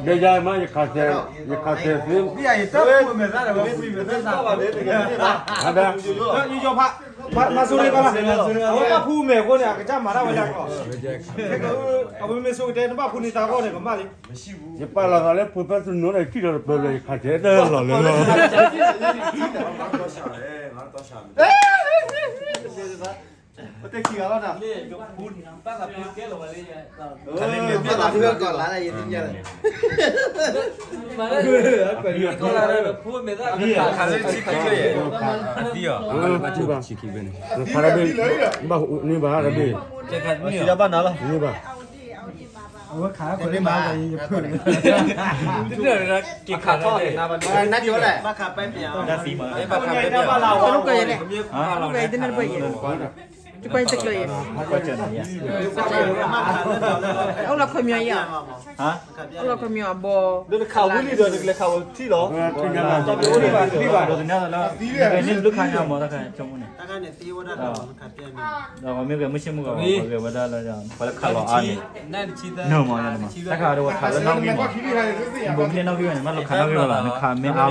ဒီးယၤမး ယခးဆဲး ယခးဆဲးသ့ မ့ၢ်ယတၢ်ပူၤမဲာ်သၣ်ဒီး ဝဲပူၤမဲာ်သၣ်သး အဒၣ် မၤဆိကတၢၢ်ကီလီၤ အဝဲဘၣ်ဖှူမဲာ်အဃိန့ၣ် အကစၢ်မၤတၢ်ဝဲဒၣ်ကီး အဝဲမ့ၢ်ဆိကတၢၢ် နဘၣ်ဖှူန့ၢ်သးအဂီၢ်န့ၣ် ကမၣ်လံ ယပာ်လီၤသးလၢ professional ဒီး ထံၣ်ဒီးတပၢၢ်လၢ ယခးဆဲးတၢ်လီၤလၢလီၤ ပတဲခံဂၤဘၣ်နၤ ဘၣ်သးဖုကီၢ်လါလၢယသ့ၣ်ညါလၢ ကီၢ်လါလၢဖုမဲာ်သၣ် ခးဆဲးဆံခံဘဲ ခးတဘ့ၣ် ဘၣ်န့ၢ်ဘၣ်တဘ့ၣ် ဘၣ် အဝဲခး က့ၤခးထီၣ် နၢ်ကၠိလဲၣ် ဘၣ်ခးပဲပျး ဘၣ်ခးပဲပျး တကွဲးတကျိၤယဲၢ် အိၣ်လီၤခီပညီယဲၢ် အိၣ်လီၤခီပညီအဘီ ဒီးတခးဝံၤလံဒီး တကလဲၤခးဝဲထံၣ်လီၤ တၢ်မ့ၢ်အိၣ်ဒံးဘၣ် တံၢ်ဘၣ် ဒီးတနၤလီၤ န့ၣ်ဘျုးခါညါမး တၢ်ခါဆိကမိၣ်န့ၣ် ဒီးမ့ၢ်ကဲမုၢ်ဆ့ၣ်မုၢ်ဂီၤ ပှၤဂဲၤဝဲဒၣ်လၢ ပှၤလၢခးလီၤအါန့ၣ် နၢ်တဆံသၢ နၢ်တဆံသၢ တၢ်ခးဒီးပှၤခးလၢနီၣ်ဂံၢ်မး ဘိးမ့ၢ်နီၣ်ဂံၢ်ဘၣ်န့ၣ် ဘၣ်လီၤခးနီၣ်ဂံၢ်ဘၣ်လီၤ န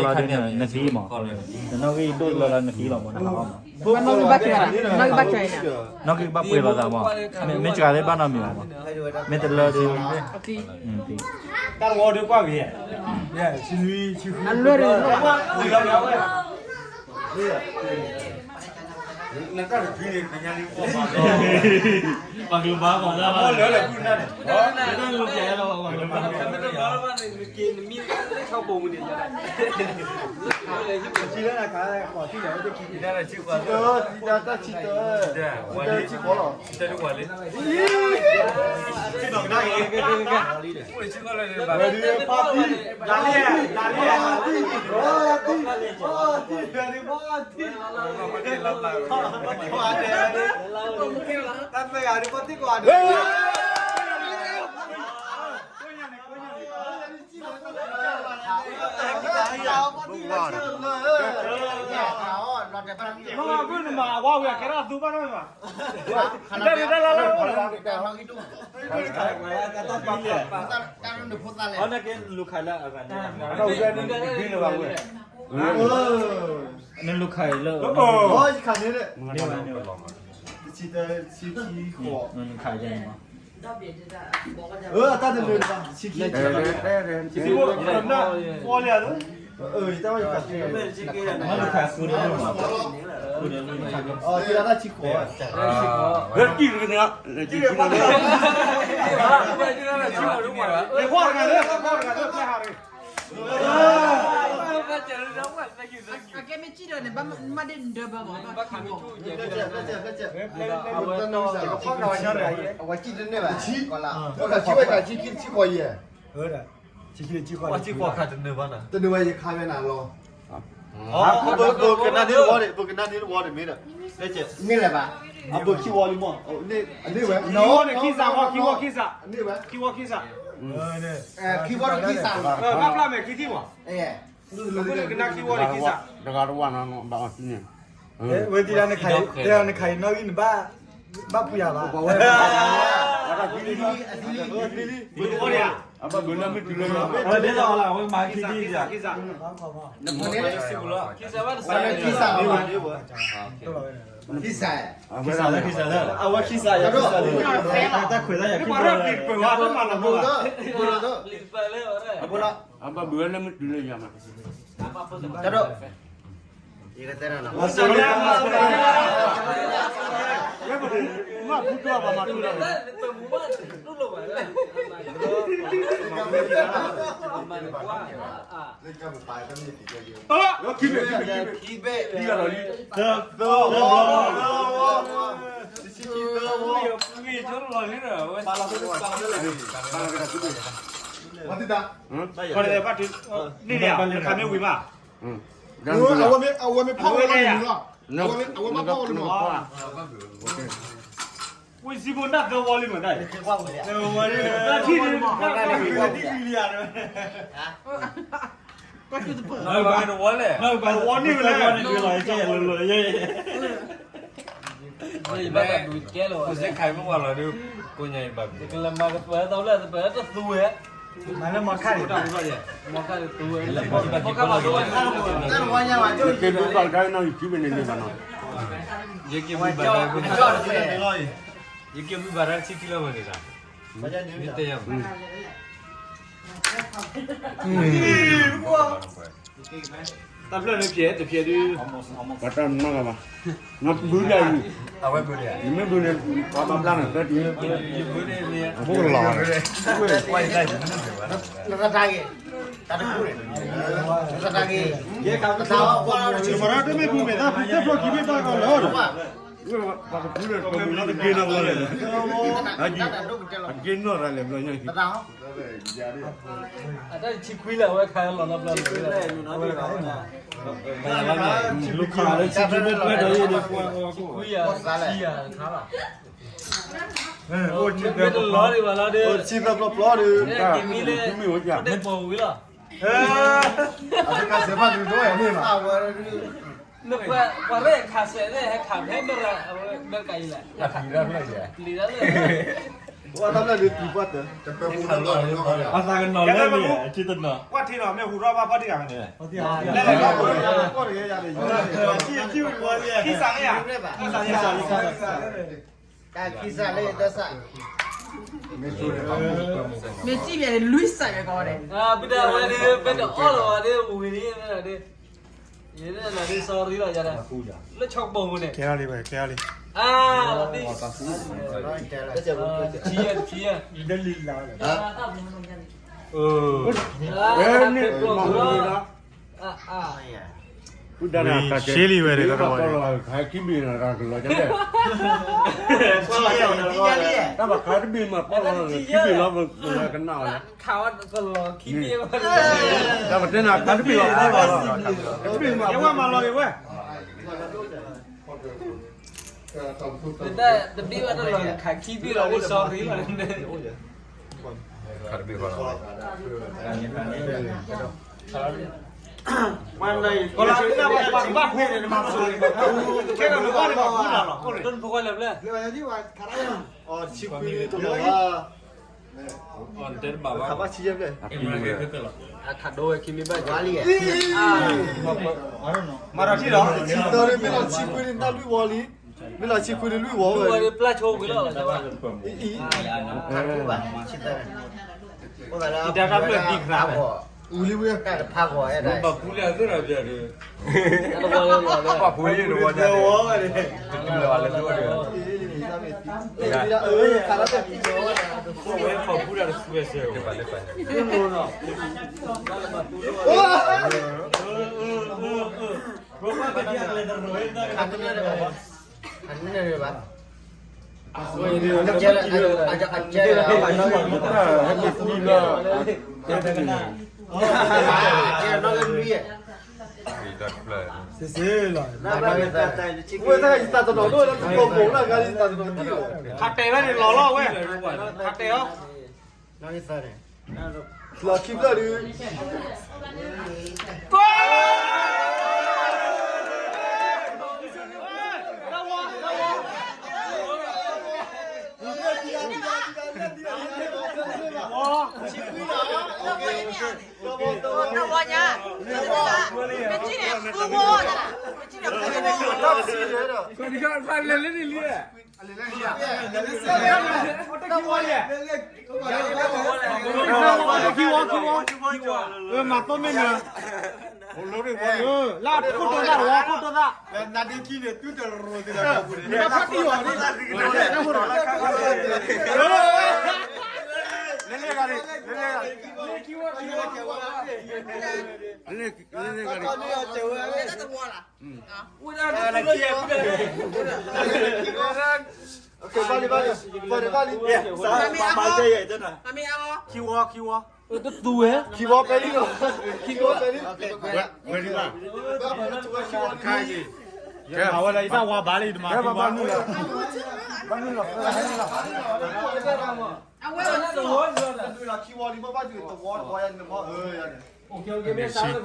ခးမ့ၢ်အါလီၤဒီး နသံမး နနီၣ်ဂံၢ်ဒိၣ်လီၤလီၤ နသံလီၤမး နခးအါမး နီၣ်ဂံၢ်ဘၣ်ပှဲၤလီၤသးမး မ့ၢ်စှၤသ့ၣ်ဘၣ်နီတမံၤဘၣ်မး မ့ၢ်တလၢဒီး တၢ်တဝီဒုးကွၢ်က့ၤ အလွဲၢ်တဂ့ၤ ပှၤကလုာ်ဘၣ်ကွၢ်လၢဘၣ်လၢလၢပူၤနၢ်န့ၣ် ပှၤကလုာ်ဘၣ်လၢဘၣ်န့ၣ် က့ၤနမံၤလၢခီပူၤမူန့ၣ် ထံလၢနခါလၢဃိးထံၣ်လၢဝဲတခံ တၢ်တၢ်ဆံတၢ တၢ်တၢ်ဆံတၢ တၢ်တၢ်ဆံဃိးလီၤ တၢ်တဝီလံ ဆံဃိးလီၤ ပှၤတံၢ် ပှၤတံၢ် ပှၤတံၢ် ပှၤတံၢ် တၢ်မ့ၢ်ဂၤဒ်ပှၤတံၢ်ကွၢ်ဒ် မ့ၢ်နမၤအဝါဝဲ ကဲထီၣ်သူဘၣ်နီၣ်မး တၢ်တၢ်လၢလၢအိၣ်လၢၤဘၣ် တၢ်တၢ်လၢလၢအိၣ်လၢၤဘၣ် အီၤန့ၣ်ကဲလူၤခးလၢအဂၤန့ၣ် နလူၤခးလၢ တဆံတဆံခံဃိး နလူၤခးယဲၢ်န့ၣ်မး အတၢ်တလၢဘၣ် ဆံခံ ဆံခံ အၢ ယတၢ်ဝဲယခးဆံ မ့ၢ်လူၤခးဃုဒီးလၢမး ဃုဒီးလၢ အီၤ တၢ်တၢ်ဆံဃိး ဟဲ တံၢ်တကန့ၣ် အကဲမ့ၢ်ကံၣ်ဒီးန့ၣ် ဘၣ်မၤဒ့ၣ်ဒၢဘၣ်မး အဝဲကံၣ်တန့ၢ်ဘၣ် ဆံဃိးယဲၢ် ဆံဃိးခးတန့ၢ်ဘၣ်နၤ တန့ၢ်ဘၣ်ယခါဝဲနၤလီၤ ဘၣ်ကနၣ်န့ၢ်တဝီန့ၣ် ဘၣ်ကနၣ်န့ၢ်တဝီန့ၣ်မ့ၢ်ဒီး မ့ၢ်လဲၣ်ဘၣ် အဘၣ်ခံဝီလံမး န့ၢ်ဝဲ ခံဝီခံစး ခံဝီခံစး ခံဝီခံစး ခံဝီခံစး ဘၣ်ပျၢ်မဲာ်ခံထံၣ်မး ကနၣ်ခံဝီန့ၣ်ခံစး တဂၤတဝီနီၤ ဘၣ်အီၤသံန့ၣ် ဝဲသံဒၣ်နခး တဲနခးအံၤနီၣ်ဂံၢ်နဘၣ် ဘၣ်ဖှူယၤဘၣ် အဘၣ်ဘုးလၢမ့ၢ်တုၤလၢ အဝဲမၤခံထံၣ် ခံစး ခံစး ခံစး ခံစး အဝဲခံစး ခံစးလၢ အဝဲခံစး ယၤ တၢ်ခွဲးတၢ်ယာ် အဘၣ်ဘုးလၢမ့ၢ်တုၤလၢယၤမး တၢ်ဒိၣ် ယကတဲနၤနီၤ မ့ၢ်ဖုကီၢ်ပှၤမၤတူၢ်လီၤ ခံဘ့ၣ် ခံဘ့ၣ် ခံဘ့ၣ် ခံဘ့ၣ် ခံဘ့ၣ် သၢ သၢ သၢ သၢ သၢ သၢ ပှၤတံၢ်တၢ် န့ၣ်န့ၣ် ခါမ့ၢ်ဝံၤမး အဝဲမ့ၢ် အဝဲမ့ၢ်ဖီၣ်ဝဲလီၤန့ၣ်လီၤ အဝဲမ့ၢ် အဝဲမ့ၢ်ဖီၣ်ဝဲလီၤ ဝံၤစံးဘိနၢ်သၢဝီလံမးတၢ် တၢ်ထံၣ်န့ၣ် တၢ်ထံၣ်လံယၤ တဝီန့ၣ်ဝဲလဲၣ် တဝီန့ၣ်ဝဲလဲၣ် တဝီန့ၣ်ဝဲလဲၣ် တဝီန့ၣ်ဝဲလဲၣ် ဘၣ်ဒူကဲလီၤ စ့ခါမ့ၢ်ဝဲလီၤဒီး ကိးညါအံၤဘၣ် ကလဲၤမၤကပၢၤတၢ်လၢတပၢၤတသူဝဲ မၤလၢမီခါန့ၣ် မီခါတသူဝဲ မီခါဘၣ်ဒိဝဲ ကဲဒိၣ်ဘၣ်ကဒါနီၤ ယူၤထံဘ့ၣ်န့ၣ်န့ၣ်ဘၣ်နီၤ ယက့ၤဝံဘၣ်ဒါ ယက့ၤဝံဘၣ်ဒါဆံခံလီၤမ့ၢ်န့ၣ်ဒီး မ့ၢ်တဲယၤ တၢ်ဖျၢၣ်န့ၣ်ဖျဲးတဖျဲးဒုး ပှၤတၢ်နီၢ်ကဘၣ် နဘုဒၣ်ယု နမ့ၢ်ဘုန့ၣ် ပှၤဘၣ်ဘျါန့ၣ် သၢတံၢ် ဘိကလီၤ နသတးဂ့ၤ တၢ်တခူန့ၣ် နသတးဂ့ၤ တမ့ၢ်ဘုမ့ၢ်သးဖုတဲဖျီခံမ့ၢ်ဘၣ်ကီလီၤ ပှၤကဖုလၢတမုာ်လီၤတက့ၤနီၢ်ဘျီလဲၣ် အက့ၤနီၢ်ရၤလဲၣ်ဘျီညါ အတၢ်ဆံခွံလၢအဝဲခါလီၤနီတဘျီန့ၣ် လူၤခးလၢဆံခွံမ့ၢ်ပှဲၤဒီးယဲန့ၣ် ဆံခွံယၤဆံယၤခါလီၤ အိၣ်ဆံသၢပျီပျီဒီး ဆံသၢပျီပျီဒီး ကမံလၢ မ့ၢ်ပိာ်ဝံၤလီၤ အဝဲကစဲးဘၣ်ဒုးတဝဲမ့ၢ်ဘၣ် နပှၤရဲၣ်ခးစဲးရဲၣ်ဟဲခးဖဲမ့ၢ်ရၤ အဝဲမ့ၢ်ကၤအံၤလဲၣ် ပျံၤတၢ်ဖျၢၣ်ယဲ ပျံၤတၢ်ဖျၢၣ် ပှၤတၢ်ဖျၢၣ်ဒုးပျံၤပှၤတၢၢ် အသးကနီၤလၢန့ၣ် အကံတနီၤ ကွၢ်ထံနီၤ မ့ၢ်ဟူထီၣ်ဘၣ်ဖီၣ်တံၢ်ဂၤန့ၣ် လဲၤလဲၤလဲၤ ခံစးလၢယၤ ခံစးလၢယၤ တၢ်ခံစးလၢယတၢ်စး မ့ၢ်စံၣ်ဘၣ်န့ၣ် လွံၢ်စးယဲကီးန့ၣ် ဘုဒၣ်ဝဲဒၣ် ဘဲတအီၣ်လီၤဝဲဒၣ် ဝံၤန့ၣ်ဒၣ် ယဲဒၣ်လီၤဒ် sorry လီၤယၤဒၣ် လၢဆီကပိာ်ပူၤန့ၣ် ကဲလီၤလံဝဲ ကဲလီၤလံ အါ လီၤဒ် တဆံယဲၢ် တဆံယဲၢ် ဝဲန့ၣ်မၤဟူလီၤ အါ အါ ဝံၤ ရှဲလံဝဲဒၣ်တၢ်တဝီန့ၣ် ခးခံဘ့ၣ်န့ၣ် တၢ်ကလီၤကလဲၣ် တၢ်ဘၣ်ခးတဘ့ၣ်မး ပီၣ်လီၤခံဘ့ၣ်လီၤ ပကနၣ်အီၤလီၤ ခးဝဲကလီၤခံဘ့ၣ် တၢ်ပတဲနၤ ခးတဘ့ၣ်လီၤ ပီၣ်လီၤ တဘ့ၣ်မး ယဝဲမၤလီၤက့ၤဝဲ တဘ့ၣ်ဘၣ်တလီၤ ခးခံဘ့ၣ်လီၤ sorry လီၤ ခးတဘ့ၣ်ဘၣ်လီၤ ကလီၤ ပှၤဘၣ်န့ၣ် ပှၤဘၣ်န့ၣ် ပှၤဘၣ်လီၤ တနဖိခွါလၢပျဲၢ် အီၤဆံခွံတလီၤ အီၤတဲတဘၣ်ဘၣ် ခးဘၣ်ဆံယဲၢ်ဖျၢၣ် အခးဒိဝဲခံမံၤဘၣ် မၤထီၣ်ထံလီၤ ဆံသၢမ့ၢ်လီၤဆံခွံန့ၣ် တၢ်လွံၢ်ဝီလံ မ့ၢ်လီၤဆံခွံန့ၣ်လွံၢ်ဝီဝဲ ပျၢ်ဆိဝံၤလီၤ အံၤ တၢ်တၢ်ဖျၢၣ်သံခရါဝဲ ဝံၤလံဝံၤ တၢ်တဖးဂီၤအဲၣ်ဒၣ် ဘၣ်ပူၤလၢအသ့ၣ်ဒီးပျၢၤဒီး ပှၤပူၤလံတဝီညါ တတူၢ်လၢၤဘၣ်လၢ ဝဲခီၣ်ပူၤတၢ်တသူဝဲစဲး ခးတန့ၢ်ဘၣ် အကဲလၢ အကဲလၢ ကဲလၢနီၢ်လၢလွံၢ် စ့စ့လီၤ ဝဲဒၣ်ယသးတနီၤဒိၣ်လၢ ကီၢ်ပူၤလၢဂၤလံ ယသးတနီၤဒိၣ်လီၤ ခးတဲာ်ဝဲန့ၣ်လီၤလီၤဝဲ ခးတဲာ်အီၤ လီၤခံဖျၢၣ်ဒုး တဝီညါ မ့ၢ်ကံန့ၣ် ဃုဝီဒၣ် မ့ၢ်ကံန့ၣ် ဃုဝီ ခံဝီ ခံဝီ မၤသိမ့ၢ်နၤ လၢခိၣ်တီသၣ် ဝီခိၣ်တီသၣ် နဒ့ခံန့ၣ် တုတရိၤသ့ၣ်တဖၣ်န့ၣ် လဲၤလဲၤဂၤန့ၣ် လဲၤလဲၤဂၤန့ၣ် လဲၤလဲၤဂၤန့ၣ် ဘၣ်လံ ဘၣ်လံ ဘၣ်လံ ဘၣ်လံ ခံဝီ ခံဝီ တသူဝဲ ခံဝီပဲလံလီၤ ခံဝီပဲလံ ဝဲဒၣ် ခါက့ၤ ကဲ အဝဲလၢယတၢ်ဝါဘၣ်လံ တမၤ ဘၣ်နုာ်လီၤ ဘၣ်နုာ်လီၤ ဘၣ်နုာ်လီၤ အဝဲလီၤ ခံဝီလံ ဘၣ်ဘၣ်ဒုး တဝီ တဝီယၤန့ၣ် တဝီ အၢ ယၤန့ၣ် OK OK မ့ၢ်စးလၢ